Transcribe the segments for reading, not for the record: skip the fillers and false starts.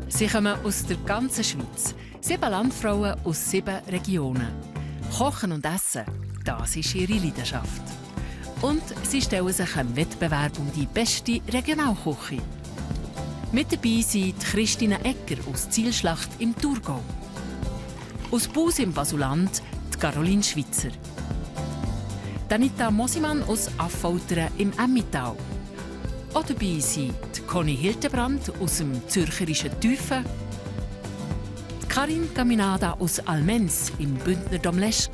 Sie kommen aus der ganzen Schweiz. 7 Landfrauen aus 7 Regionen. Kochen und Essen, das ist ihre Leidenschaft. Und sie stellen sich einem Wettbewerb um die beste Regionalküche. Mit dabei sind Christine Egger aus Zielschlacht im Thurgau. Aus Bus im Basuland die Caroline Schweizer. Anita Mosimann aus Affoltern im Emmental. Auch dabei sind Conny Hildebrand aus dem zürcherischen Tüfen, Karin Caminada aus Almens im Bündner Domleschg,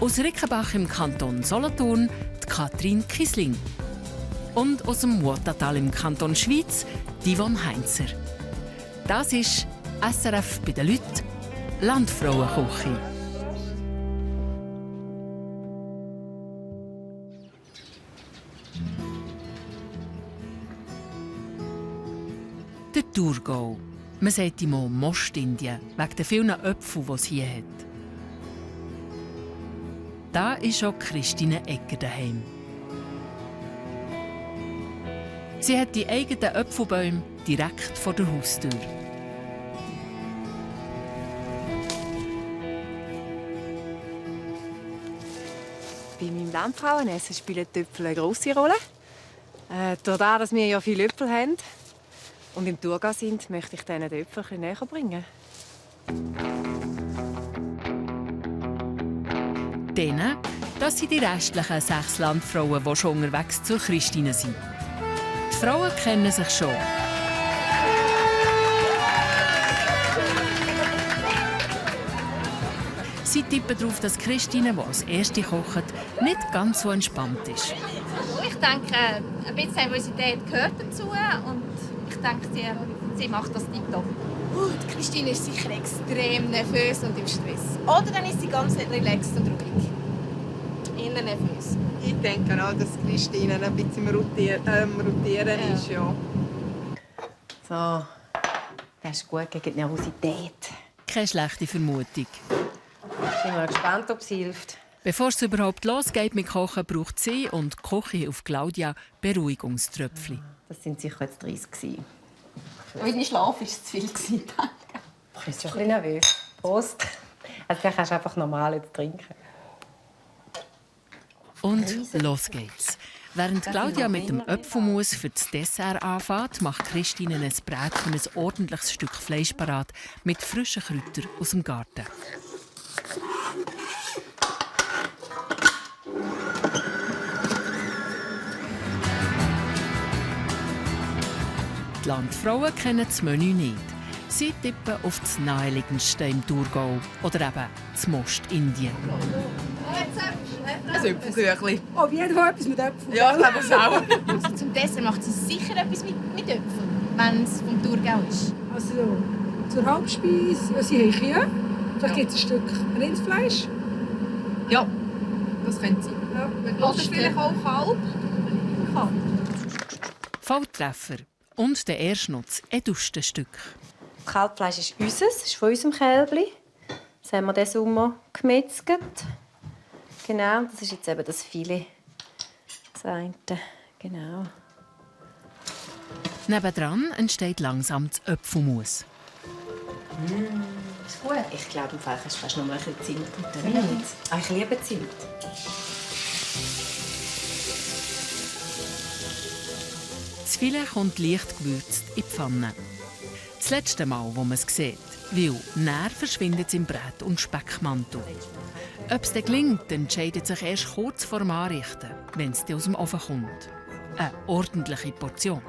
aus Rickenbach im Kanton Solothurn die Katrin Kisling und aus dem Murtatal im Kanton Schwyz die Yvonne Heinzer. Das ist SRF bei den Leuten, Landfrauenküche. Der Thurgau. Man sagt ihm auch Mostindien, wegen der vielen Äpfel, die es hier hat. Da ist auch Christine Egger daheim. Sie hat die eigenen Äpfelbäume direkt vor der Haustür. Bei meinem Landfrauenessen spielen die Äpfel eine grosse Rolle. Dadurch, dass wir ja viele Äpfel haben und im Thurgau sind, möchte ich denen die Äpfel ein näher bringen. Denen, das sind die restlichen 6 Landfrauen, die schon unterwegs zur Christine sind. Die Frauen kennen sich schon. Sie tippen darauf, dass Christine, die als Erste kocht, nicht ganz so entspannt ist. Ich denke, ein bisschen Nervosität gehört dazu und ich denke, sie macht das tiptop. Die Christine ist sicher extrem nervös und im Stress. Oder dann ist sie ganz relaxed und ruhig. Eher nervös. Ich denke auch, dass Christine ein bisschen am Rotieren ist. Ja. So, das ist gut gegen die Nervosität. Keine schlechte Vermutung. Ich bin mal gespannt, ob es hilft. Bevor es überhaupt losgeht mit Kochen, braucht sie und die Kochhilfe Claudia Beruhigungströpfchen. Das sind sicher jetzt 30 gewesen. Weil ich schlafe, war es zu viel. Ich bin schon ein bisschen nervös. Prost. Also dann kannst du einfach normal jetzt trinken. Und los geht's. Während Claudia mit dem Apfelmus für das Dessert anfängt, macht Christine ein Brät für ein ordentliches Stück Fleisch parat mit frischen Kräutern aus dem Garten. Die Landfrauen kennen das Menü nicht. Sie tippen auf das naheliegendste im Thurgau oder eben das Mostindien. Ein Äpfelküchli. Auf jeden Fall etwas mit Äpfeln. Ja, ich glaube es auch. Zum Dessert macht sie sicher etwas mit Äpfeln, wenn es vom Thurgau ist. Also zur Hauptspeise, ja, sie haben Kühe. Vielleicht gibt es ein Stück Rindfleisch. Ja, das könnte sein. Ja. Oder vielleicht auch Kalb. Volltreffer. Und der Erstnutz, edusste Stück. Das Kalbfleisch ist unseres, ist von unserem Kälbli. Das haben wir diesen Sommer gemetzelt. Genau, das ist jetzt eben das Filet. Das eine. Genau. Nebendran entsteht langsam das Apfelmus. Ist gut. Ich glaube, im Fall kannst du fast noch mal ein bisschen Zimt rein. Ich liebe Zimt. Das Filet kommt leicht gewürzt in die Pfanne. Das letzte Mal, wo man es sieht, weil näher verschwindet es im Brät und Speckmantel. Ob es dann gelingt, entscheidet sich erst kurz vor dem Anrichten, wenn es aus dem Ofen kommt. Eine ordentliche Portion.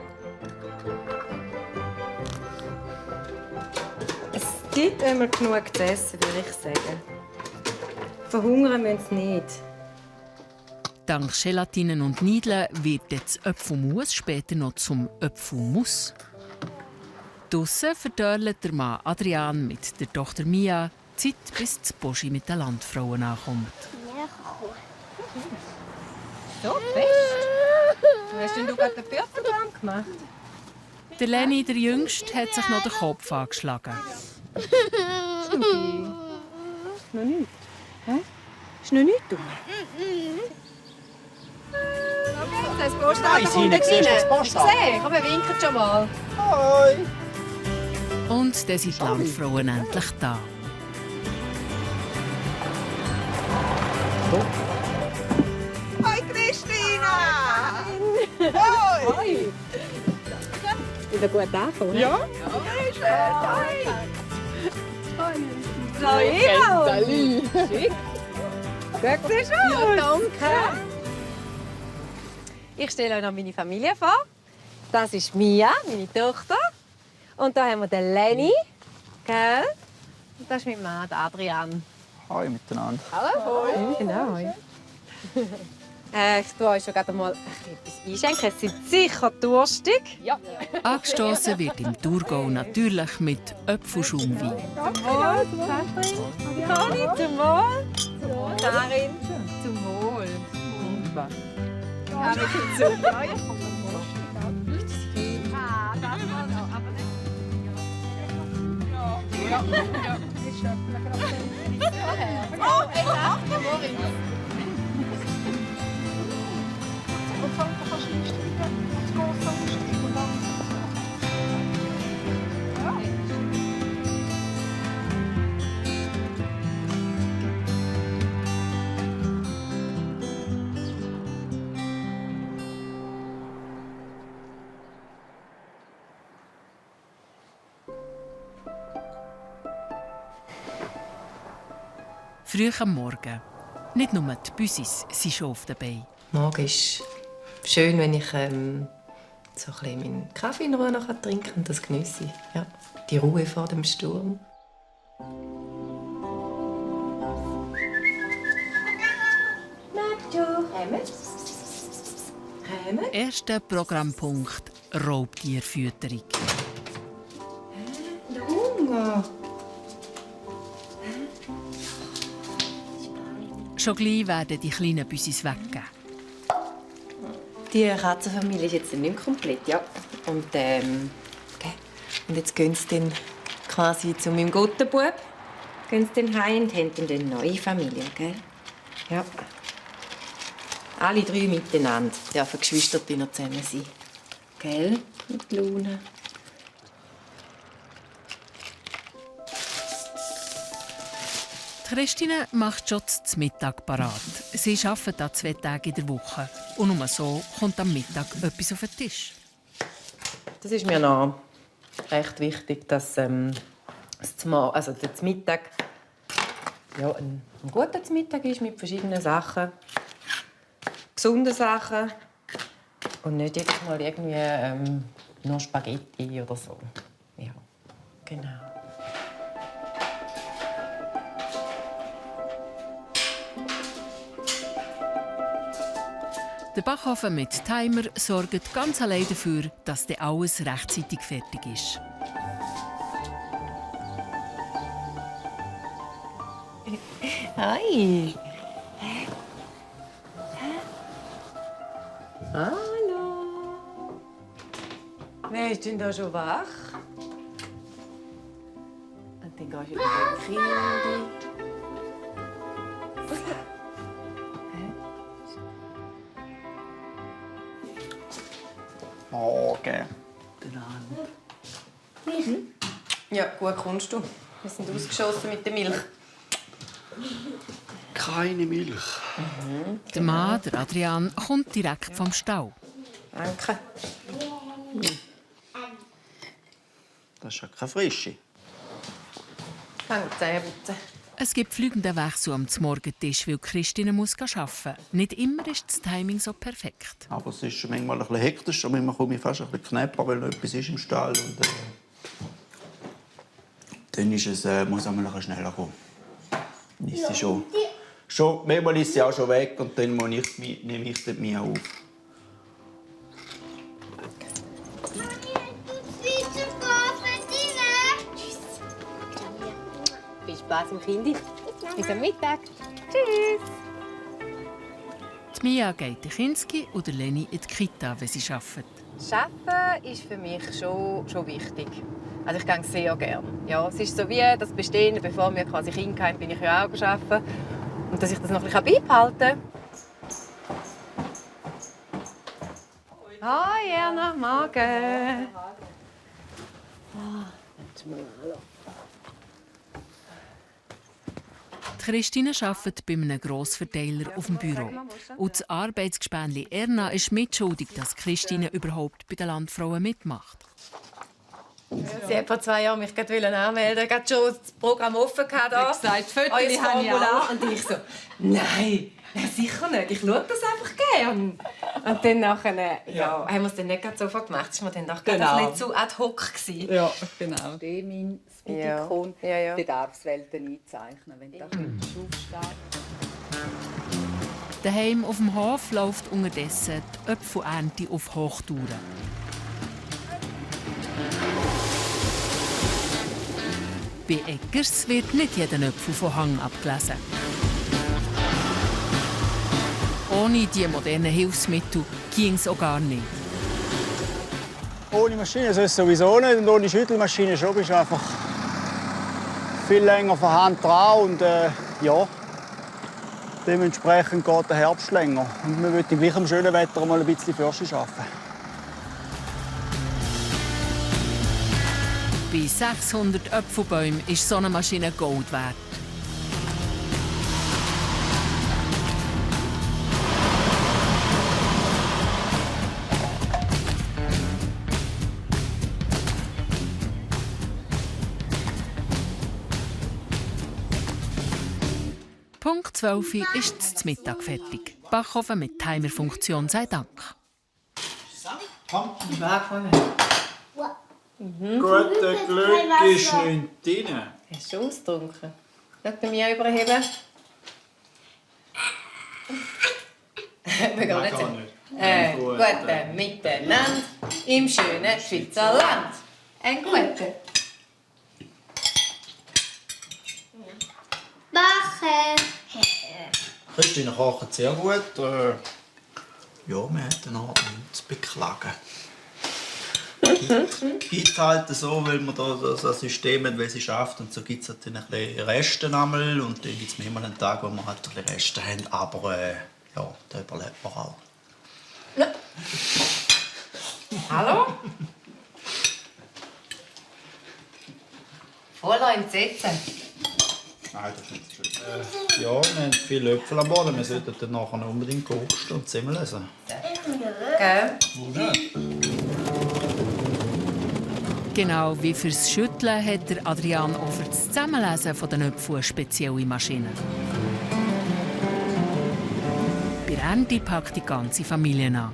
Es gibt immer genug zu essen, würde ich sagen. Verhungern müssen sie nicht. Dank Gelatinen und Niedeln wird das Apfelmus später noch zum Apfelmus. Draussen verdörlt der Mann Adrian mit der Tochter Mia die Zeit, bis das Boschi mit den Landfrauen ankommt. So fest. Hast denn du gerade den Pürzelbaum gemacht? Der Leni, der Jüngste, hat sich noch den Kopf angeschlagen. Schnucki. Ist noch nichts. Hä? Ist noch nichts, du? Das Postauto kommt dort rein. Hast du gesehen? Komm, wir winken schon mal. Hoi. Und dann sind die Landfrauen endlich da. Hi Christina! Hoi! Wieder gut angekommen? Ja? Salut! Schick! Gut siehst du aus! Ja, danke! Ich stelle euch noch meine Familie vor. Das ist Mia, meine Tochter. Und da haben wir den Lenny. Gell? Und das ist mein Mann, Adrian. Hallo miteinander. Hallo! Genau. Ich tue euch schon gerade mal etwas einschenken. Sie sind sicher durstig. Ja. Angestoßen wird im Thurgau natürlich mit Apfelschaumwein. Zum Wohl, Conny, zum Wohl. Karin, zum Wohl. Ja, wir sind zu. Früh am Morgen. Nicht nur die Büsis sind schon auf den Beinen. Morgen ist schön, wenn ich so ein bisschen meinen Kaffee in Ruhe noch trinken kann. Das geniesse ich. Ja. Die Ruhe vor dem Sturm. Erster Programmpunkt: Raubtierfütterung. Hunger. Schon gleich werden die kleinen Büsis weggegeben. Die Katzenfamilie ist jetzt nicht mehr komplett, ja. Und, okay. Und jetzt gehen sie dann quasi zu meinem Guttenbub. Gehen sie dann heim und haben dann eine neue Familie, gell? Ja. Alle drei miteinander dürfen Geschwister noch zusammen sein. Gell? Mit Luna. Christine macht schon zum Mittag parat. Sie arbeitet an 2 Tagen in der Woche. Und nur so kommt am Mittag etwas auf den Tisch. Das ist mir noch recht wichtig, dass der Mittag ja, ein guter Mittag ist mit verschiedenen Sachen. Gesunden Sachen. Und nicht jedes Mal irgendwie noch Spaghetti oder so. Ja, genau. Der Backofen mit Timer sorgt ganz allein dafür, dass dann alles rechtzeitig fertig ist. Hi! Hallo! Wer ist denn da schon wach? Und dann gehst du über die Kinder. Morgen. Ja, gut kommst du. Wir sind ausgeschossen mit der Milch. Keine Milch. Der Mann, der Adrian, kommt direkt vom Stall. Danke. Das ist ja keine frische. Fang die Zähne putzen. Es gibt fliegenden Wechsel am Morgentisch, weil Christine muss arbeiten. Nicht immer ist das Timing so perfekt. Aber es ist schon manchmal ein bisschen hektisch. Und manchmal komme ich fast ein bisschen knapp, weil noch etwas ist im Stall. Und, dann ist es, muss es einmal ein bisschen schneller kommen. Ist sie schon, manchmal ist sie auch schon weg und dann nehme ich dort mich auf. Viel Spaß im Kindi. Bis am Mittag. Tschüss. Die Mia geht in Kinski und Leni in die Kita, wenn sie arbeitet. Arbeiten ist für mich schon wichtig. Also ich gehe sehr gerne. Ja, es ist so wie das Bestehen, bevor wir quasi Kinder hatten, bin ich ja auch arbeiten. Und dass ich das noch ein bisschen beibehalten kann. Hi, Erna, morgen. Christine arbeitet bei einem Grossverteiler auf dem Büro. Und das Arbeitsgespänli Erna ist mitschuldig, dass Christine überhaupt bei den Landfrauen mitmacht. Sie hat vor 2 Jahren mich gerade anmelden. Gerade schon das Programm offen gehabt. Da. Ich gesagt, Fotos Euer habe ich Formular. auch. Und ich so, nein, sicher nicht. Ich schaue das einfach gerne. Und dann nachher, haben wir es dann nicht gerade sofort gemacht. Das war mir dann doch nicht zu ad hoc gewesen. Ja, genau. Demin, das Bidikon, Bedarfswelten einzeichnen, wenn das aufsteht. Daheim auf dem Hof läuft unterdessen die Äpfelernte auf Hochtouren. Bei Eggers wird nicht jeder Apfel von Hang abgelesen. Ohne diese modernen Hilfsmittel ging es auch gar nicht. Ohne Maschine soll es sowieso nicht und ohne Schüttelmaschine schon bist du einfach viel länger von Hand dran und dementsprechend geht der Herbst länger. Und man will gleich im schönen Wetter mal ein bisschen Fürste arbeiten. Bei 600 Äpfelbäumen ist so eine Maschine Gold wert. Punkt 12 ist das Mittag fertig. Backofen mit Timerfunktion sei Dank. Guten Glück ist nicht drin. Hast du ausgetrunken? Nicht bei mir überheben? Wir gehen nicht so. Guten Miteinander im schönen Schweizer Land. Ein guten. Machen. Christine kocht sehr gut. Ja, wir haben noch nichts zu beklagen. Gibt halt so, weil man da so ein System hat, wie sie schafft. Und so gibt es halt ein bisschen Reste einmal. Und dann gibt es manchmal einen Tag, wo wir halt ein bisschen Reste haben. Aber ja, da überlebt man auch. Ja. Hallo? Voller Entsetzen. Nein, das ist nicht so schön. Ja, wir haben viele Äpfel am Boden. Wir sollten dann nachher unbedingt kosten und Zimmel lesen. Gell? Genau wie fürs Schütteln hat der Adrian auch für das Zusammenlesen der Äpfel eine spezielle Maschine. Bei der Ernte packt die ganze Familie an.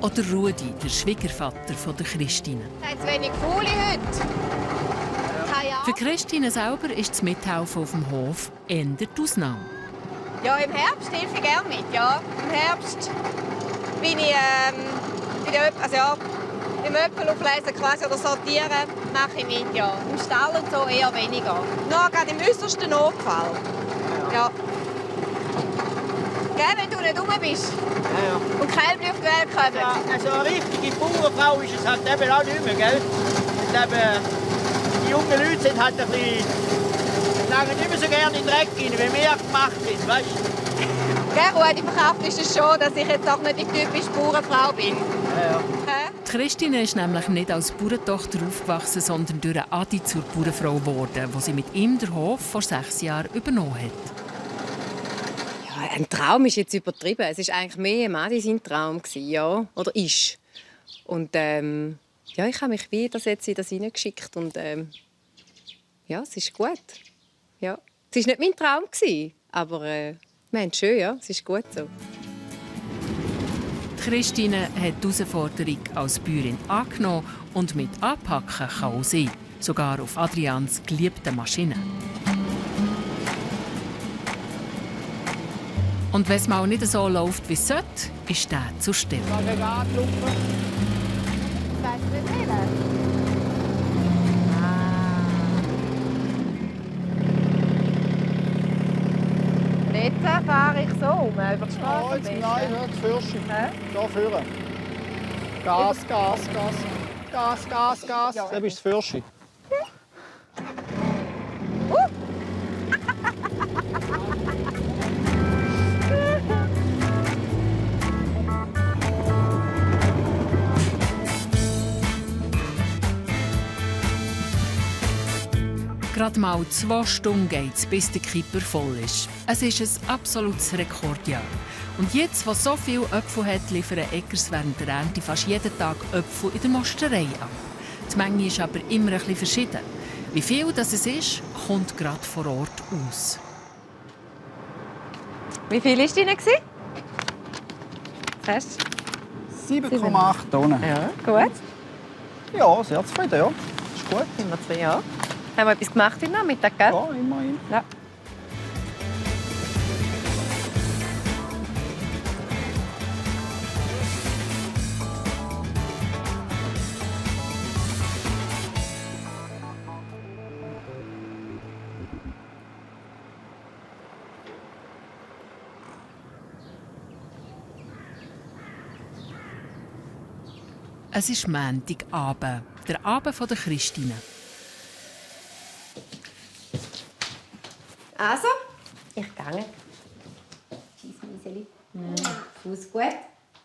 Oder Rudi, der Schwiegervater von der Christine. Jetzt wenig Folie heute. Für Christine selber ist das Mithelfen auf dem Hof eher die Ausnahme. Ja, im Herbst helfe ich gerne mit. Ja. Im Herbst bin ich im Äpfel auflesen quasi oder sortieren mache ich mit. Ja. Im Stall und so eher weniger. Nur gerade im äußersten Notfall. Ja. Gell, wenn du nicht rum bist. Ja. Und Kälbchen auf die Welt kommen. Ja, also eine richtige Bauernfrau ist es halt eben auch nicht mehr, gell? Und eben, die jungen Leute sind halt ein bisschen, sagen nicht mehr so gerne in den Dreck rein, wie wir gemacht sind, weißt du? Gell, Rudi, verkraftet ist es schon, dass ich jetzt auch nicht die typische Bauernfrau bin. Ja. Die Christine ist nämlich nicht als Bauerntochter aufgewachsen, sondern durch einen Adi zur Bauernfrau geworden, wo sie mit ihm den Hof vor 6 Jahren übernommen hat. Ein Traum ist jetzt übertrieben. Es war eigentlich mehr Madi sein Traum, ja, oder ist. Und ja, ich habe mich wieder in das hineingeschickt und ja, es ist gut. Ja, es war nicht mein Traum, aber wir haben es schön, ja, es ist gut so. Christine hat die Herausforderung als Bäuerin angenommen und mit anpacken kann auch sie, sogar auf Adrians geliebte Maschine. Und wenn es mal nicht so läuft, wie es sollte, ist der zur Stelle. Jetzt fahre ich so über die Straße. Nein, hör das Fürsche. Da vorne. Gas, Gas, Gas. Gas, Gas, Gas. Ja. Das ist das Fürsche. Gerade mal 2 Stunden geht's, bis der Kipper voll ist. Es ist ein absolutes Rekordjahr. Und jetzt, wo so viele Äpfel hat, liefern Eggers während der Ernte fast jeden Tag Äpfel in der Mosterei ab. Die Menge ist aber immer ein bisschen verschieden. Wie viel das es ist, kommt gerade vor Ort aus. Wie viel war drin? Was 7,8 Tonnen. Ja, gut. Ja, sehr zufrieden, ja. Ist gut. Sind wir zu, ja. Haben wir etwas gemacht heute Nachmittag, gell? Ja, immerhin. Ja. Es ist Montagabend, der Abend der Christine. Also, ich gehe. Tschüss, Mieseli. Fuß gut.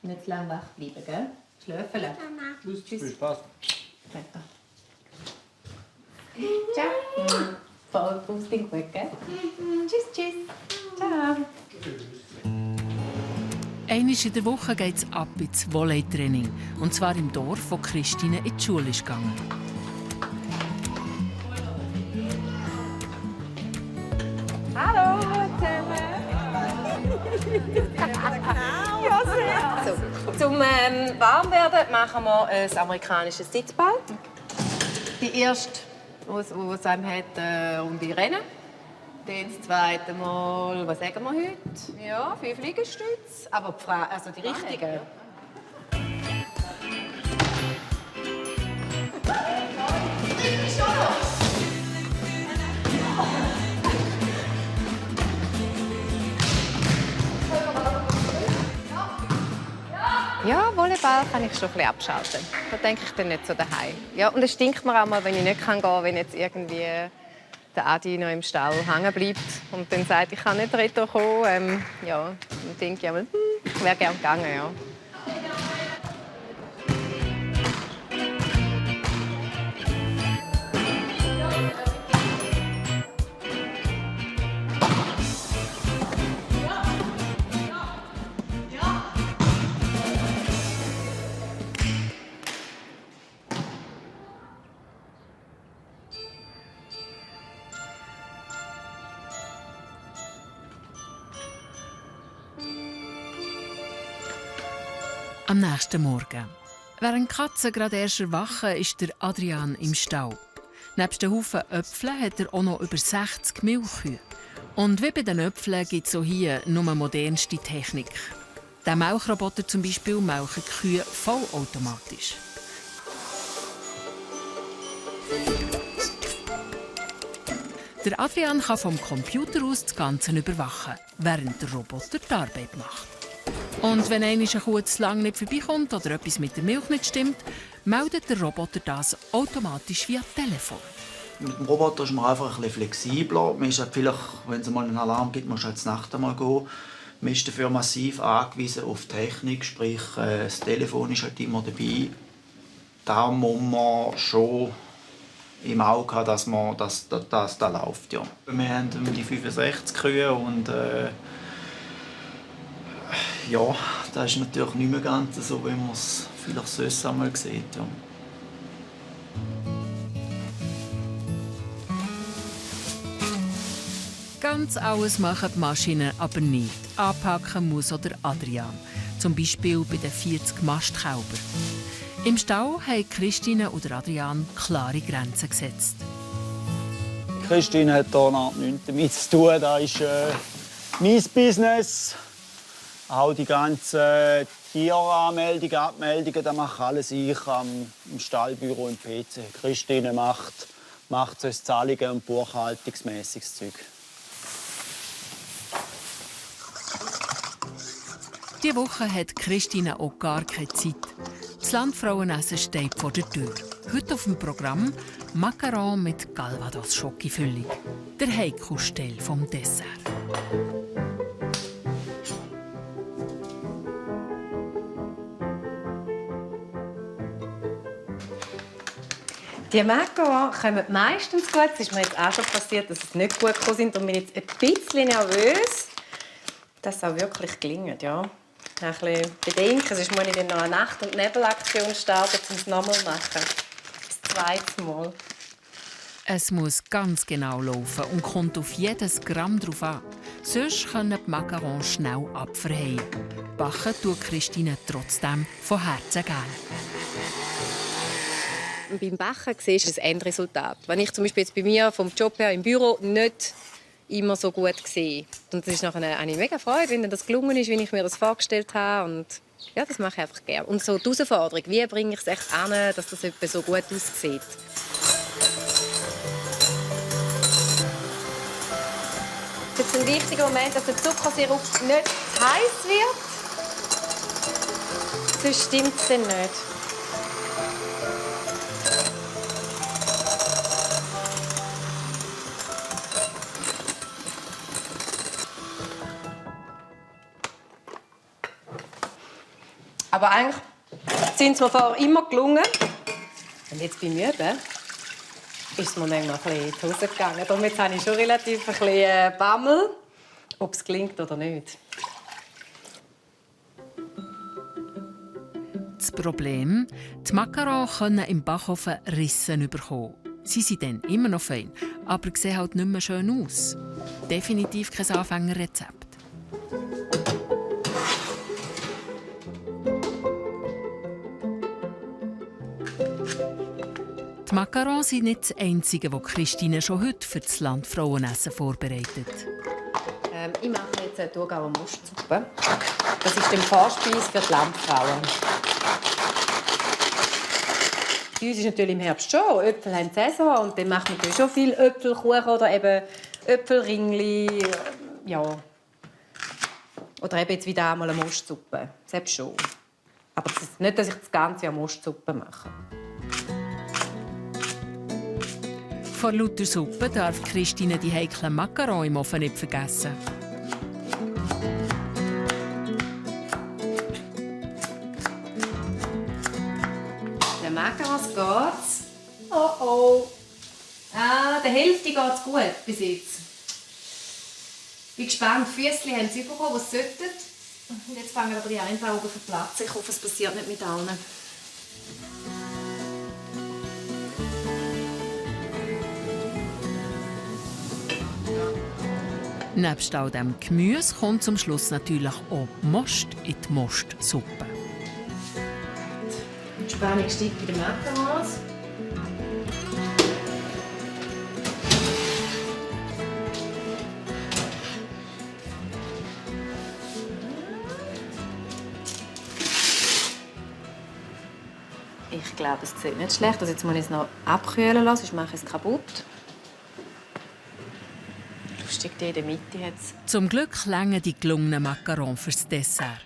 Nicht zu lange wach bleiben, gell? Schlafen. Tschüss. Tschüss. Spaß. Ciao. Voll Fuß gut, gell? Tschüss. Ciao. Einmal in der Woche geht es ab ins Volley-Training. Und zwar im Dorf, wo Christine in die Schule ist gegangen. Hallo zusammen. Ja, sehr. So, zum Warmwerden machen wir ein amerikanisches Sitzball. Die erste, die es einem hat, Runde Rennen. Dann das zweite Mal, was sagen wir heute? Ja, 5 Liegestütze, aber die richtigen. Ja, Volleyball kann ich schon ein bisschen abschalten. Da denke ich dann nicht so daheim. Ja, und es stinkt mir auch mal, wenn ich nicht gehen kann, wenn jetzt irgendwie der Adi noch im Stall hängen bleibt und dann sagt, ich kann nicht retour kommen. Ja, dann denke ich einmal, ich wäre gerne gegangen. Ja. Am nächsten Morgen. Während die Katzen gerade erst erwachen, ist der Adrian im Stall. Nebst den Haufen Äpfeln hat er auch noch über 60 Milchkühe. Und wie bei den Äpfeln gibt es auch hier nur modernste Technik. Der Melkroboter zum Beispiel melkt die Kühe vollautomatisch. Der Adrian kann vom Computer aus das Ganze überwachen, während der Roboter die Arbeit macht. Und wenn eine Kuh zu lange nicht vorbeikommt oder etwas mit der Milch nicht stimmt, meldet der Roboter das automatisch via Telefon. Mit dem Roboter ist man einfach ein bisschen flexibler. Man ist halt vielleicht, wenn es mal einen Alarm gibt, muss man halt Nacht einmal gehen. Man ist dafür massiv angewiesen auf Technik, sprich das Telefon ist halt immer dabei. Da muss man schon im Auge haben, dass das da läuft. Ja. Wir haben die 65 Kühe und ja, das ist natürlich nicht mehr ganz so, wie man es vielleicht sonst einmal sieht. Ja. Ganz alles machen die Maschinen aber nicht. Anpacken muss auch der Adrian. Zum Beispiel bei den 40 Mastkälbern. Im Stall haben Christine und Adrian klare Grenzen gesetzt. Christine hat hier noch nichts damit zu tun. Das ist mein Business. Auch die ganzen Tieranmeldungen, Abmeldungen, das mache alles ich im Stallbüro im PC. Christine macht so das Zahlungen- und buchhaltungsmäßiges Zeug. Diese Woche hat Christine auch gar keine Zeit. Das Landfrauenessen steht vor der Tür. Heute auf dem Programm Macaron mit Calvados-Schokofüllung. Der Heiko-Stell vom Dessert. Die Macarons kommen meistens gut. Es ist mir jetzt auch schon passiert, dass sie nicht gut gekommen sind. Und bin jetzt ein bisschen nervös, dass es auch wirklich gelingt. Ja. Ein bisschen bedenken. Sonst muss ich dann noch eine Nacht- und Nebelaktion starten, um es nochmal zu machen. Das zweite Mal. Es muss ganz genau laufen und kommt auf jedes Gramm drauf an. Sonst können die Macarons schnell abverheilen. Backen tut Christine trotzdem von Herzen gerne. Beim Backen siehst du das Endresultat. Wenn ich zum Beispiel jetzt bei mir vom Job her im Büro nicht immer so gut sehe. Und das ist nachher eine mega Freude, wenn das gelungen ist, wie ich mir das vorgestellt habe. Und ja, das mache ich einfach gerne. Und so die Herausforderung, wie bringe ich es echt an, dass das etwa so gut aussieht. Es ist ein wichtiger Moment, dass der Zuckersirup nicht zu heiß wird. Sonst stimmt es dann nicht. Aber eigentlich sind es mir vorher immer gelungen. Und jetzt beim Üben ist es mir dann noch ein bisschen in die Hose gegangen. Darum jetzt habe ich schon relativ ein bisschen Bammel, ob es gelingt oder nicht. Das Problem? Die Macarons können im Backofen Rissen bekommen. Sie sind dann immer noch fein, aber sehen halt nicht mehr schön aus. Definitiv kein Anfängerrezept. Die Macarons sind nicht das Einzige, das Christine schon heute für das Landfrauenessen vorbereitet. Ich mache jetzt eine Thurgauer Mustsuppe. Das ist die Vorspeise für die Landfrauen. Bei uns ist natürlich im Herbst schon. Äpfel haben Saison und dann macht man natürlich schon viel Äpfelkuchen oder eben Äpfelringli. Ja. Oder eben jetzt wieder einmal eine Mustsuppe. Selbst schon. Aber das ist nicht, dass ich das ganze Jahr Mustsuppe mache. Vor lauter Suppe darf Christine die heiklen Macarons im Ofen nicht vergessen. Den Macarons geht's. Oh. Der Hälfte geht's gut bis jetzt. Bin gespannt. Die Füßchen haben sie bekommen, was sie sollten. Und jetzt fangen aber die Eintrauben zu verplatzen. Ich hoffe, es passiert nicht mit allen. Nebst all dem Gemüse kommt zum Schluss natürlich auch Most in die Mostsuppe. Die Spannung steigt bei den Macarons. Ich glaube, es sieht nicht schlecht. Also jetzt muss ich es noch abkühlen lassen, sonst mache ich es kaputt. Lustig, die in der Mitte hat's. Zum Glück reichen die gelungenen Macarons fürs Dessert.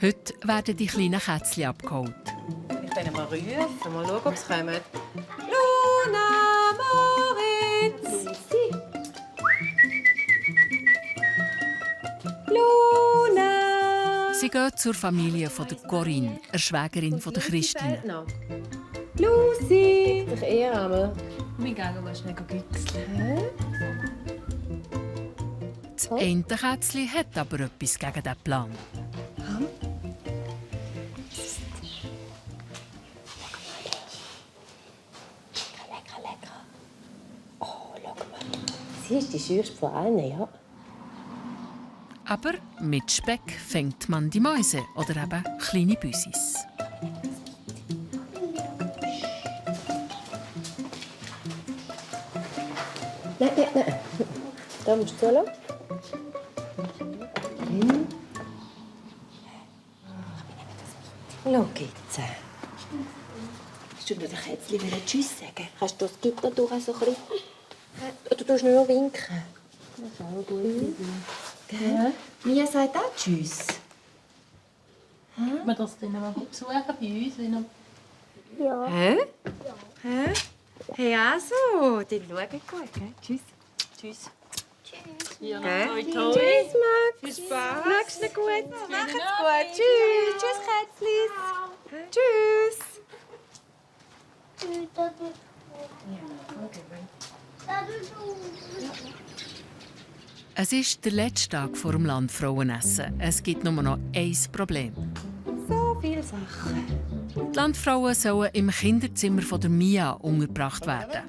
Heute werden die kleinen Kätzchen abgeholt. Ich kann mal rufen, mal schauen, ob es kommt. Luna, Moritz! Lucy! Luna! Sie geht zur Familie von der Corinne, der Schwägerin von der Christine. Lucy! Ich eher einmal. Wir gehen mal schnell güchseln. Das eine Kätzchen hat aber etwas gegen diesen Plan. Lecker. Oh, schau mal. Sie ist die schürste von allen, ja? Aber mit Speck fängt man die Mäuse oder eben kleine Büsis. Nein. Da musst du zulassen. Schau jetzt. Hast du den Kätzchen Tschüss sagen? Kannst du das Gitter durch so ein bisschen? Oder du nur winken? Das ist auch eine gute Idee. Ja. Mia sagt auch Tschüss. Können wir das dann mal besuchen bei uns? Ja. Hä? Hä? Hey, also, dann schauen gut, gell? Tschüss. Tschüss. Ja, toi, toi. Tschüss, Max. Viel Spaß. Magst du gut? Macht's gut. Tschüss. Tschüss, Kätzlis. Tschüss. Es ist der letzte Tag vor dem Landfrauenessen. Es gibt nur noch ein Problem. So viele Sachen. Die Landfrauen sollen im Kinderzimmer von der Mia untergebracht werden.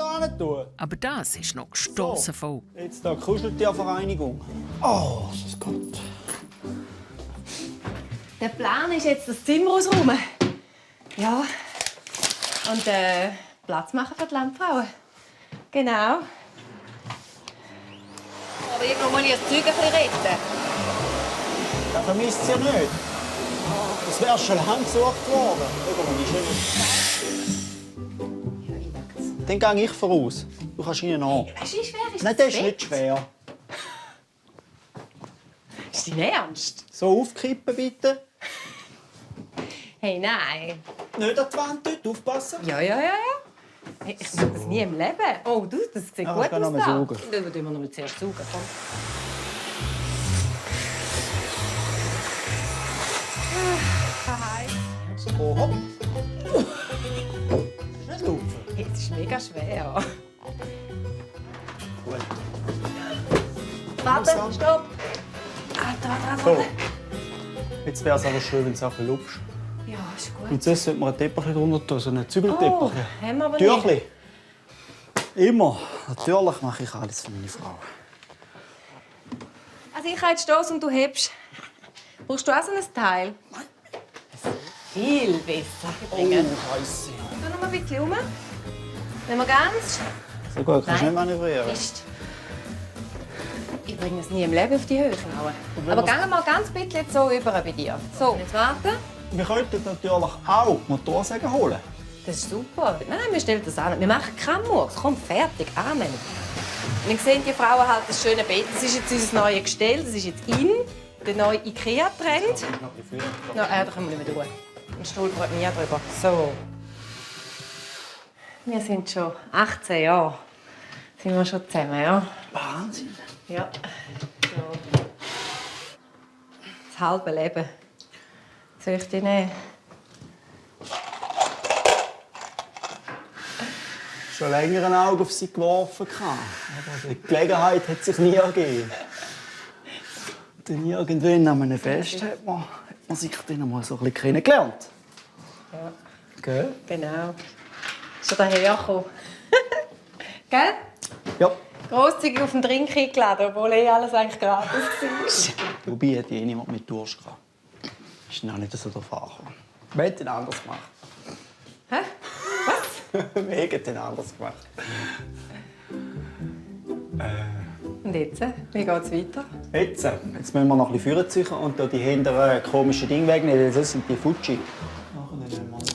Aber das ist noch gestossen voll. Jetzt da Kuscheltiervereinigung. Oh, das ist gut. Der Plan ist jetzt, das Zimmer ausräumen. Ja. Und Platz machen für die Landfrauen. Genau. Aber irgendwo muss ich das Zeug ein bisschen retten. Das vermisst sie ja nicht. Das wäre schon lange gesucht worden. Dann gehe ich voraus. Du kannst ihnen nach. Ist nicht schwer? Ist Nein, das ist nicht schwer. Ist dein Ernst? So aufkippen, bitte. Hey, nein. Nicht an die Wand dort, aufpassen. Ja. Hey, ich mache das nie im Leben. Oh, du, das sieht Ja, gut ich kann aus. noch mal saugen. Dann müssen wir noch mal zuerst saugen. Komm. So, hopp. Nicht laufen. Hey, das ist mega schwer. Gut. Warte, stopp. So. Jetzt wäre es aber schön, wenn du es auch ein bisschen lupfst. Ja, ist gut. Und jetzt sollte man einen Teppich drunter tun, so einen Zügelteppich. Oh, haben wir aber Türchen. nicht. Immer. Natürlich mache ich alles für meine Frau. Also ich habe jetzt Stoss und du hebst. Brauchst du auch so ein Teil? Viel besser. Bringen. Oh, Scheisse. Tu noch mal ein bisschen rum. Nehmen wir ganz. So gut, kannst du Nein. nicht manövrieren. Mist. Ich bringe es nie im Leben auf die Höhe. Aber gehen wir mal ganz bisschen jetzt so über bei dir. So, jetzt warten. Wir könnten natürlich auch Motorsägen holen. Das ist super. Nein, wir stellen das an. Wir machen keinen Murks. Komm, fertig, annehmen. Wir sehen die Frauen halt das schöne Bett. Das ist jetzt unser neues Gestell. Das ist jetzt der neue Ikea-Trend. Da können wir nicht mehr durch. Ein Stuhl bringt mir drüber. So. Wir sind schon 18 Jahre. Sind wir schon zusammen, ja? Wahnsinn. Ja. So. Das halbe Leben. Soll ich dich nehmen? Schon länger ein Auge auf sie geworfen. Aber die Gelegenheit hat sich nie ergeben. Dann irgendwann an einem Fest hat man sich dann mal so ein bisschen kennengelernt. Ja. Gell? Genau. Schon dahergekommen. Gell? Ja. Grosszügig auf den Drink eingeladen, obwohl alles eigentlich gratis war. Wobei hat niemand mit Durst gehabt. Ist noch nicht so der Fall gekommen. Wir hätten ihn anders gemacht. Hä? Was? Wir hätten ihn anders gemacht. Und jetzt? Wie geht's weiter? Jetzt müssen wir noch ein bisschen Führer ziehen und die hinteren komischen Dinge wegnehmen. Das sind die Fuji. Dann nehmen wir die.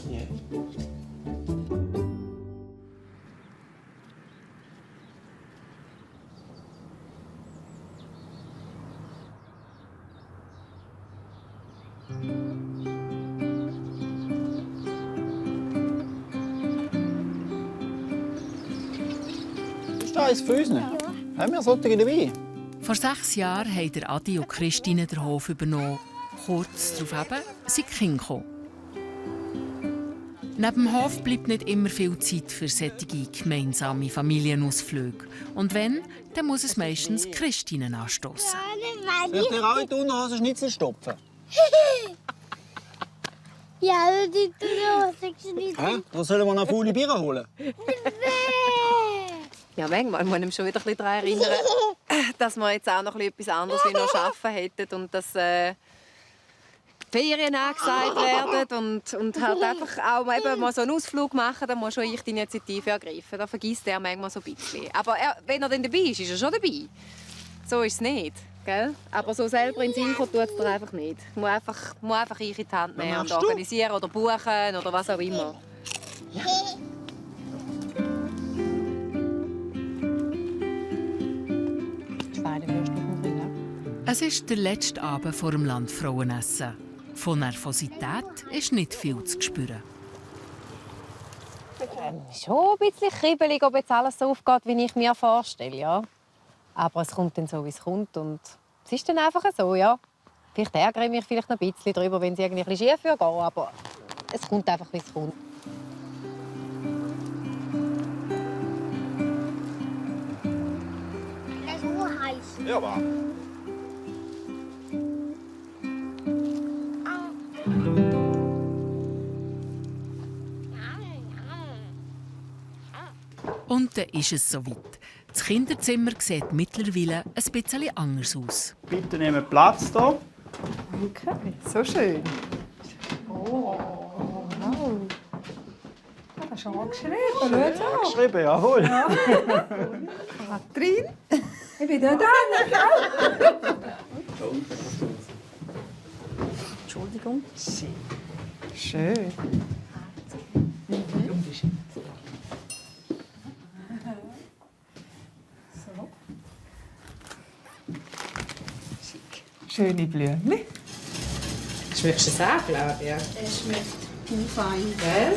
Das ist eins für uns. Haben wir solche dabei? Vor 6 Jahren haben der Adi und Christine den Hof übernommen. Kurz darauf sind die Kinder gekommen. Neben dem Hof bleibt nicht immer viel Zeit für solche gemeinsame Familienausflüge. Und wenn, dann muss es meistens Christine anstoßen. Soll ich dir auch in die Unterhose Schnitzel stopfen? Ja, die Schnitzel. Hä? Oder sollen wir noch faule Bier holen? Ja, manchmal muss ich mich schon wieder ein bisschen daran erinnern, dass wir jetzt auch noch etwas anderes wie noch arbeiten hätten und dass Ferien angesagt werden und halt einfach auch eben mal so einen Ausflug machen, dann muss schon ich die Initiative ergreifen. Da vergisst er manchmal so ein bisschen. Aber wenn er dann dabei ist, ist er schon dabei. So ist es nicht. Gell? Aber so selber in den Sinn kommt, tut es dir einfach nicht. Muss einfach ich in die Hand nehmen und organisieren oder buchen oder was auch immer. Ja. Es ist der letzte Abend vor dem Landfrauenessen. Von Nervosität ist nicht viel zu spüren. Schon ein bisschen kribbelig, ob jetzt alles so aufgeht, wie ich mir vorstelle, ja. Aber es kommt dann so, wie es kommt und es ist dann einfach so, ja. Vielleicht ärgere ich mich vielleicht noch ein bisschen darüber, wenn es irgendwie ein bisschen schief gehen, aber Es kommt einfach, wie es kommt. Das ist nur heiß. Ja, warm. Und dann ist es soweit. Das Kinderzimmer sieht mittlerweile ein bisschen anders aus. Bitte nehmen Platz hier. Okay, so schön. Oh, wow. Das ist schon angeschrieben. Angeschrieben, jawohl. Ja. Katrin? Ich bin da, gell? Entschuldigung. Schön. So. Schöne Blümchen. Schmeckst du es auch, glaube ich? Ja. Es schmeckt fein. Gell?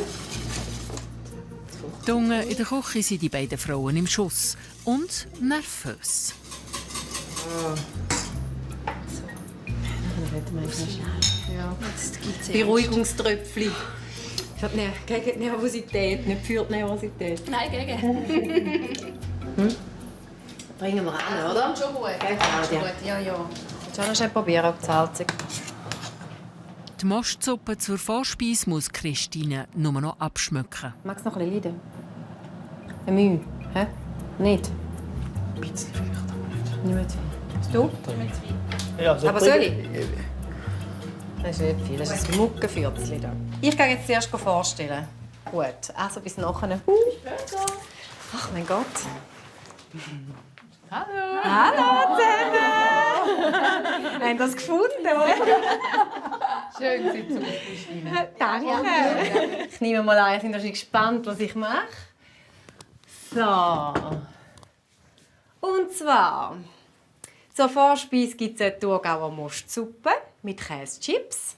Die Unten in der Küche sind die beiden Frauen im Schuss und nervös. Beruhigungströpfchen. Gegen Nervosität, nicht für die Nervosität. Nein, gegen. Bringen wir an, oder? Schon gut. Schon gut, ja. Schon noch probieren, ob es salzig ist. Die Mostsuppe zur Vorspeise muss Christine nur noch abschmecken. Magst du noch ein bisschen leiden? Eine Mühe, hä? Nicht? Ein bisschen vielleicht, aber nicht. Nicht mehr zu viel. Du? Nicht zu viel. Ja, so Aber soll ich? Das ist nicht viel, das ist ein Muckenfürzchen da. Ich gehe jetzt zuerst vorstellen. Gut, also bis nachher. Ach mein Gott. Hallo. Hallo zusammen! Haben Sie das gefunden, oder? Schön, Sie zu Christine. Danke. Ich nehme mal an, ich bin wahrscheinlich gespannt, was ich mache. So. Und zwar, zur Vorspeise gibt es eine Thurgauer Mostsuppe mit Käsechips.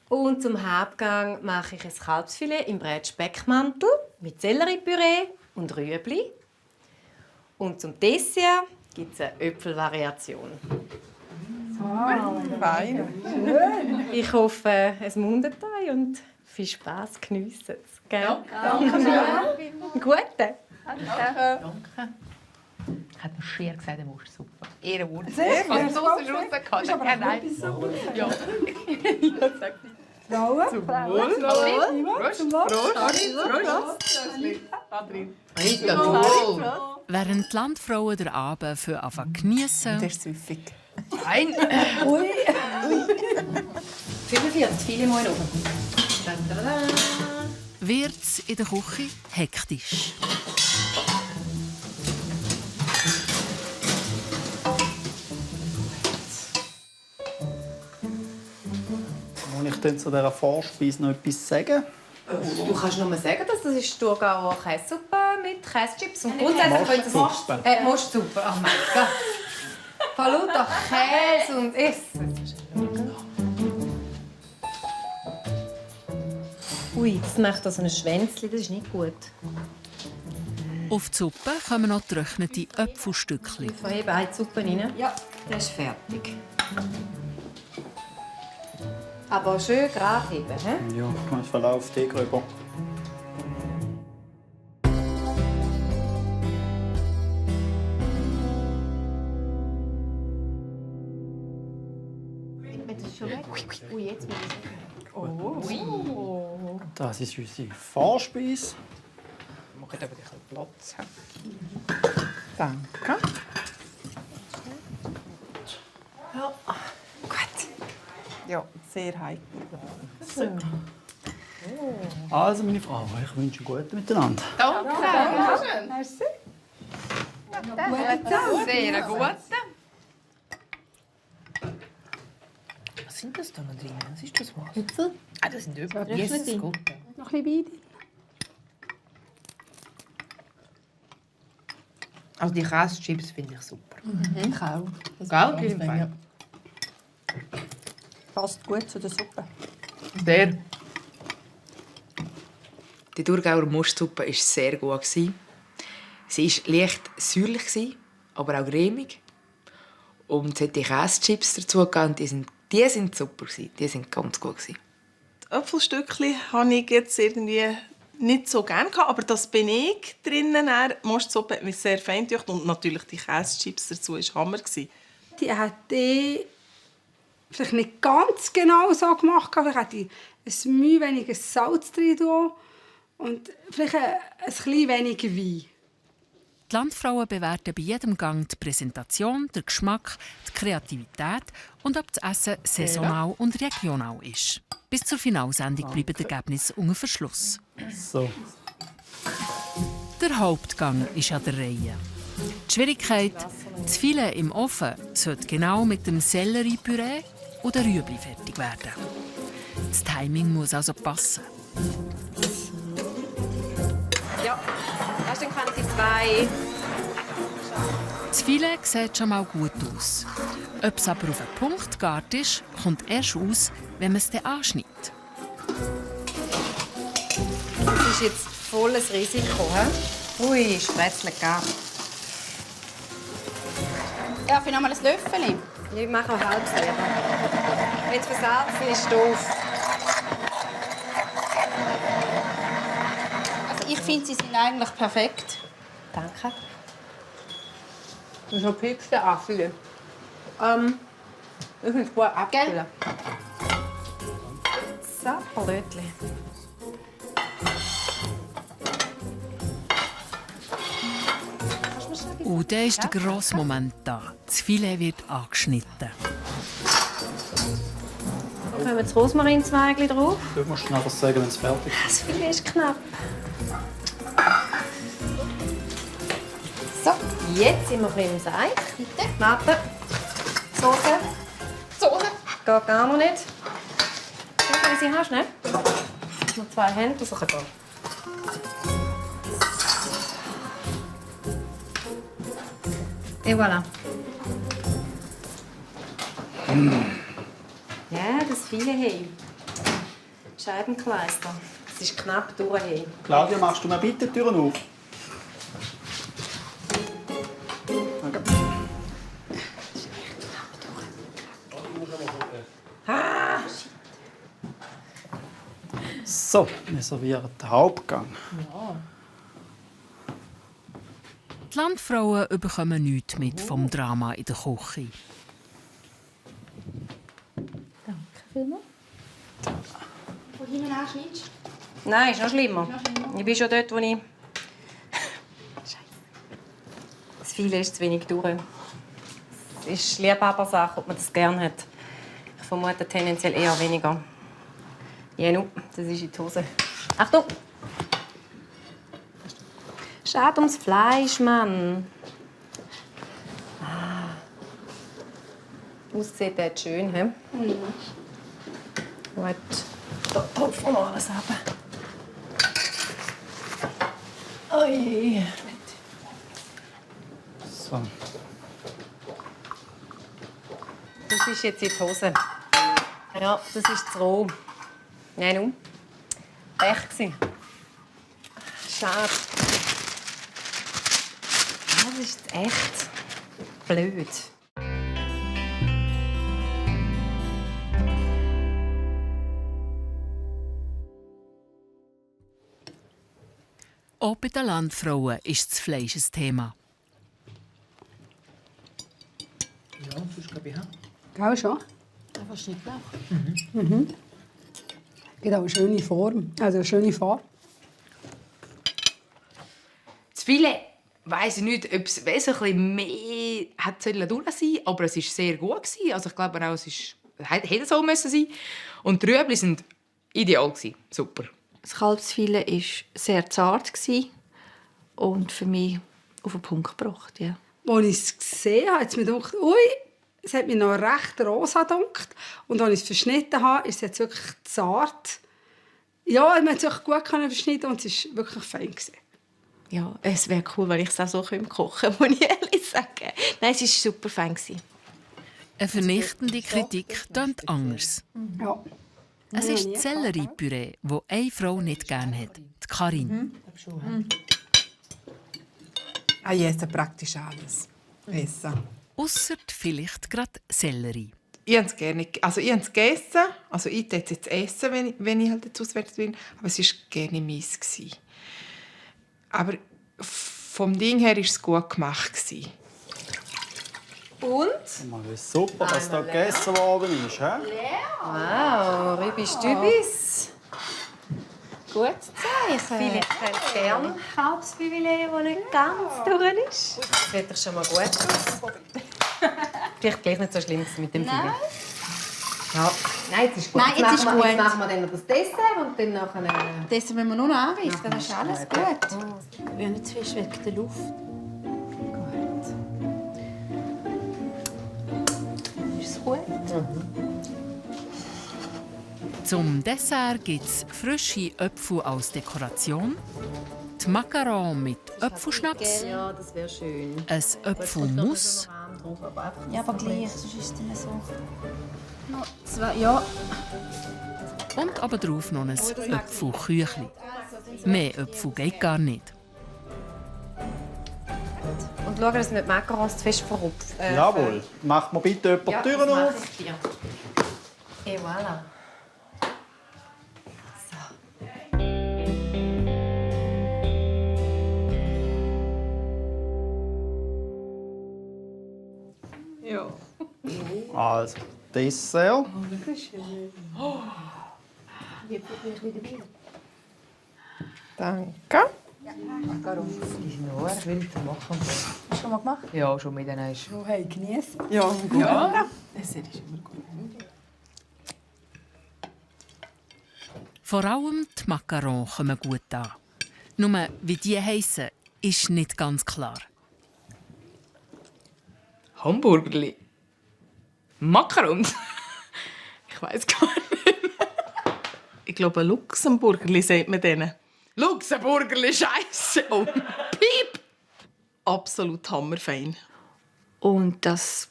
Und zum Hauptgang mache ich ein Kalbsfilet im Brätspeckmantel mit Selleriepüree und Rüebli. Und zum Dessert gibt es eine Äpfelvariation. Wow, fein. Ich hoffe, es mundet euch und viel Spass, geniessen es. Gell? Danke. Guten. Danke. Ich hätte mir schier gesagt, eine Mostsuppe. Ehrenwort. Sehr gut. Also, so ist es rausgekommen. Ist aber Ja, auch nein. etwas so gut. Ja. Frauen. Zum Wohl. Zum Wohl. Wohl. Während die Landfrauen den Abend für geniessen, Das ist süffig. Nein. Ui. 45, viele Mal oben. wird es in der Küche hektisch. Muss ich denn zu dieser Vorspeise noch etwas sagen? Du kannst nur sagen, dass das ist Thurgauer Käsesuppe mit Käsechips. Und grundsätzlich können Sie es... Mostsuppe. Oh mein Gott. Von lauter Käse und Essen. Ui, das macht also ein Schwänzchen. Das ist nicht gut. Auf die Suppe kommen noch getrocknete Äpfelstückchen. Ich verhebe eine Suppe rein. Ja, das ist fertig. Aber schön gerade heben, he? Ja, ich verlaufe die rüber. Das ist schon weg. Ui, jetzt muss ich. Oh. Das ist unsere Vorspeise. Wir machen aber ein bisschen Platz. Danke. Ja, gut. Ja, sehr heikel. Also, meine Frau, ich wünsche einen guten Miteinander. Danke. Merci. Sehr gut. Was sind das da noch drin? Was ist das? Was? Äpfel. Ah, das sind Äpfel. Jesus Gott. Noch ein bisschen Weide. Also die Käsechips finde ich super. Ich auch. Gell? Auf jeden Fall. Passt gut zu der Suppe. Der. Die Thurgauer Mostsuppe war sehr gut. Sie war leicht säuerlich, aber auch cremig. Und es hat die Käsechips dazu gegeben. Die sind super. Die sind ganz gut. Die Äpfelstückchen habe ich jetzt irgendwie nicht so gerne gehabt, aber das bin ich drinnen. Die Mostsuppe hat mich sehr fein gedacht und natürlich die Käsechips dazu war Hammer. Die hätte vielleicht nicht ganz genau so gemacht, vielleicht hätte ich ein Mühe weniger Salz drin tun und vielleicht ein bisschen weniger Wein. Die Landfrauen bewerten bei jedem Gang die Präsentation, den Geschmack, die Kreativität und ob das Essen saisonal und regional ist. Bis zur Finalsendung bleiben die Ergebnisse unter Verschluss. So. Der Hauptgang ist an der Reihe. Die Schwierigkeit, das Filet im Ofen sollte genau mit dem Selleriepüree oder Rüebli fertig werden. Das Timing muss also passen. Ja, das dann können Sie 2. Das Filet sieht schon mal gut aus. Ob es aber auf einen Punkt gegart ist, kommt erst aus, wenn man es dann anschneidet. Das ist jetzt volles Risiko. He? Ui, Spätzle gegeben. Darf ich noch mal ein Löffel? Ich mache ein halbes Leben. Wenn es versalzen ist, doof. Also ich finde, sie sind eigentlich perfekt. Danke. So Pixel anfüllen. Ich finde es gut abfüllen. So, Brötchen. Und dann ist der grosse Moment da. Das Filet wird angeschnitten. Dann kommen das Rosmarinzweigchen drauf. Du musst nachher sagen, wenn es fertig ist. Das Filet ist knapp. So, jetzt sind wir ein bisschen im Seich. Bitte. Warte. Soße. Soße. Geht gar noch nicht. Schau, wie sie hast, ne? Noch 2 Hände, das kann gehen. Et voilà. Ja, das viele hey. Scheibenkleister. Es ist knapp durch. Hey. Claudia, machst du mir bitte die Türen auf? Ah, so, wir servieren den Hauptgang. Ja. Die Landfrauen bekommen nichts mit vom Drama in der Küche. Danke vielmals. Wo hinten anschneidest? Nein, ist noch schlimmer. Ich bin schon dort, wo ich... Das Filet ist zu wenig durch. Es ist Liebhabersache, ob man das gerne hat. Ich vermute tendenziell eher weniger. Ja, das ist in die Hose. Achtung! Schade ums Fleisch, Mann. Aussieht das schön, he? Mhm. Gut. Da tropfen wir noch alles ab. Ui. So. Das ist jetzt in die Hose. Ja, das ist zu roh. Ja, nun. Pech gsi. Schade. Das ist echt blöd. Auch bei den Landfrauen ist das Fleisch ein Thema. Ja, das ist, glaube ich, auch. Gell, schon? Einfach Schnittlauch. Mhm. Gibt auch eine schöne Form. Also eine schöne Farbe. Das Filet weiss ich nicht, ob es ein bisschen mehr hätte durch sein, aber es war sehr gut. Also ich glaube auch, es hätte so müssen sein. Und die Rüebli waren ideal. Super. Das Kalbsfilet war sehr zart und für mich auf den Punkt gebracht. Ja. Als ich es gesehen habe, hat es mir gedacht, ui, es hat mir noch recht rosa gedacht. Und als ich es verschnitten habe, ist es jetzt wirklich zart. Ja, man hat es gut verschnitten und es war wirklich fein. Ja, es wäre cool, wenn ich es auch so kochen könnte, muss ich ehrlich sagen. Nein, es war super fein. Eine vernichtende Kritik tönt anders. Ja. Es ist das Selleriepüree, das eine Frau nicht gerne hat, die Karin. Ich esse praktisch alles. Ausser vielleicht gerade Sellerie. Ich habe es gerne. Also ich habe es gegessen. Also ich würde es jetzt essen, wenn ich halt jetzt auswärts bin. Aber es war gerne meins. Aber vom Ding her war es gut gemacht. Und? Mal, wie super, dass da gegessen worden ist. He? Wow, Rübis-Dübis. Gutes Zeichen. Philipp kennt gerne Kalbsfilet, das nicht ganz durch ist. Das sieht doch schon mal gut aus. Vielleicht gleich nicht so schlimm mit dem Filet. Ja. Nein, jetzt ist gut. Nein, jetzt ist gut. Jetzt machen wir dann noch das Dessert und dann nachher... Das müssen wir nur noch anrichten, dann ist alles gut. Wir haben nicht zu viel wegen der Luft. Ist es gut? Zum Dessert gibt es frische Äpfel als Dekoration, die Macaron mit Äpfelschnaps, Ja, das wäre schön. ein Äpfelmus Ja, aber gleich, sonst ist es dann so. Noch 2, ja. und obendrauf noch ein Äpfelküchli. Mehr Äpfel geht gar nicht. Und schau, dass nicht die Macarons zu fest verrupft. Jawohl. Macht mir bitte jemand die Türen auf. Et voilà. Ja. Also, Dessert. Danke. Was will ich machen? Hast du schon mal gemacht? Ja, schon mit denen. Oh, hey, genießen. Ja, gut. Ja. Das ist immer gut. Vor allem die Macaron kommen gut an. Nur wie die heissen, ist nicht ganz klar. Hamburgerli. Macarons. Ich weiß gar nicht. Ich glaube, Luxemburgerli sagt man denen. Luxemburgerli, Scheiße. Oh, piep. Absolut hammerfein. Und das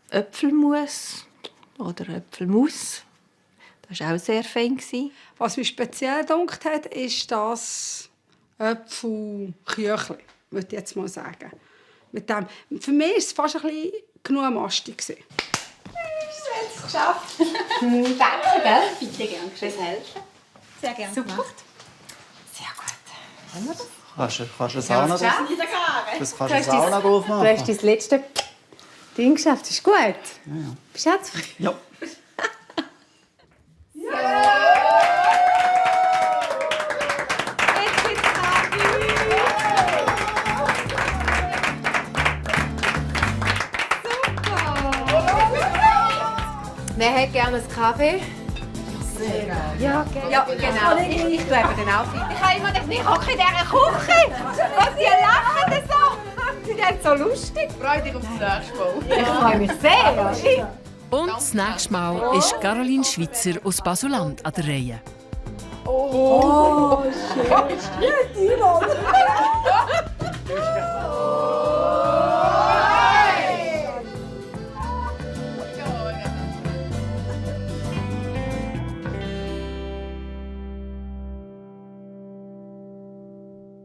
Äpfelmus oder Äpfelmus, das war auch sehr fein. Was mich speziell gedacht hat, ist das Äpfelküchli, würde ich jetzt mal sagen. Mit dem, für mich war es fast ein bisschen genug mastig. Du hast es geschafft. Danke, gell? Bitte gerne. Fürs Helfen. Sehr gerne gemacht. Sehr gut. Haben wir das? Kannst du das auch noch drauf? Das kannst du auch noch drauf machen. Du hast dein letzte Ding geschafft. Ist gut. Ja. Bist du auch zufrieden? Ja. Wer hätte gerne einen Kaffee? Sehr gerne. Ja, genau. Ich tue eben den auch Ich habe immer gedacht, ich hocke in dieser Küche. Und sie lachen so. Sie sind so lustig. Freu dich aufs nächste Mal. Ich freue mich sehr. Und das nächste Mal ist Caroline Schweitzer aus Basuland an der Reihe. Oh, schön.